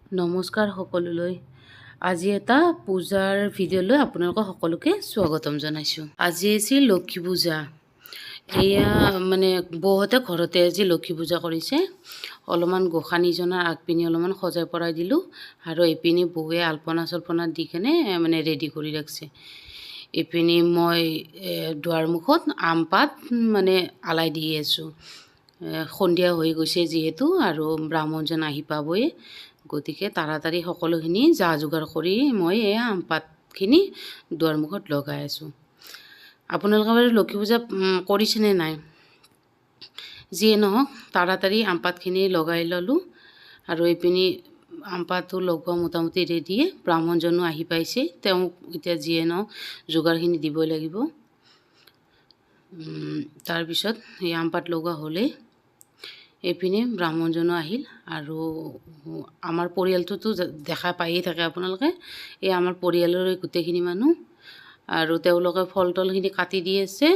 নমস্কাৰ সকলোলৈ। আজি এটা পূজাৰ ভিডিঅ' লৈ আপোনালোকক সকলোকে স্বাগতম জনাইছোঁ। আজি আছিল লক্ষী পূজা। এয়া মানে বৌহঁতে ঘৰতে আজি লক্ষী পূজা কৰিছে। অলপমান গোসাঁনীজনাৰ আগপিনে অলপমান সজাই পৰাই দিলোঁ আৰু এইপিনে বৌৱে আলপনা চালপনা দি কেনে মানে ৰেডি কৰি ৰাখিছে। এইপিনে মই দুৱাৰমুখত আম পাত মানে আলাই দি আছোঁ। সন্ধিয়া হৈ গৈছে যিহেতু আৰু ব্ৰাহ্মণজন আহি পাবই, গতিকে তাড়াতাড়ি সকলোখিনি যা যোগাৰ কৰি মই এই আম পাতখিনি দুৱাৰমুখত লগাই আছোঁ। আপোনালোকে বাৰু লক্ষী পূজা কৰিছেনে নাই? যিয়ে নহওক, তাড়াতাড়ি আম পাতখিনি লগাই ল'লোঁ আৰু এইপিনে আম পাতো লগোৱা মোটামুটি ৰেডিয়ে। ব্ৰাহ্মণজনো আহি পাইছে, তেওঁক এতিয়া যিয়ে নহওক যোগাৰখিনি দিবই লাগিব। তাৰপিছত এই আম পাত লগোৱা হ'লেই এইপিনে ব্ৰাহ্মণজনো আহিল আৰু আমাৰ পৰিয়ালটোতো দেখা পায়েই থাকে আপোনালোকে। এই আমাৰ পৰিয়ালৰে গোটেইখিনি মানুহ আৰু তেওঁলোকে ফল তলখিনি কাটি দি আছে,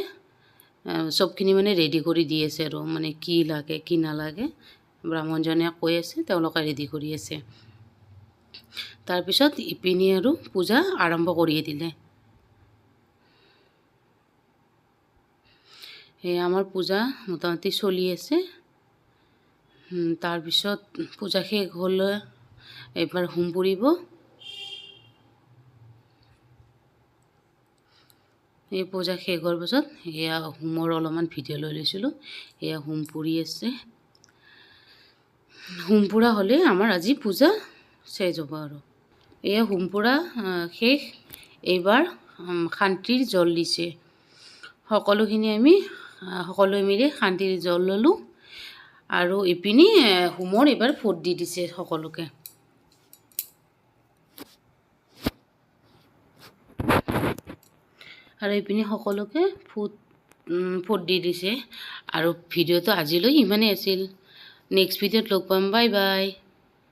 চবখিনি মানে ৰেডি কৰি দি আছে আৰু মানে কি লাগে কি নালাগে ব্ৰাহ্মণজনে কৈ আছে, তেওঁলোকে ৰেডি কৰি আছে। তাৰপিছত ইপিনে আৰু পূজা আৰম্ভ কৰিয়ে দিলে। এই আমাৰ পূজা মোটামুটি চলি আছে। তাৰপিছত পূজা শেষ হ'লে এইবাৰ হোম পুৰিব। এই পূজা শেষ হোৱাৰ পাছত এয়া হোমৰ অলপমান ভিডিঅ' লৈ লৈছিলোঁ। এয়া হোম পুৰি আছে। হোম পুৰা হ'লে আমাৰ আজি পূজা শেষ হ'ব আৰু। এয়া হোম পুৰা শেষ। এইবাৰ শান্তিৰ জল দিছে। সকলোখিনি আমি সকলোৱে মিলি শান্তিৰ জল ল'লোঁ আৰু ইপিনে হোমৰ এইবাৰ ফুট দি দিছে সকলোকে। আৰু এইপিনে সকলোকে ফুট ফুট দি দিছে। আৰু ভিডিঅ'টো আজিলৈ ইমানেই আছিল। নেক্সট ভিডিঅ'ত লগ পাম। Bye bye.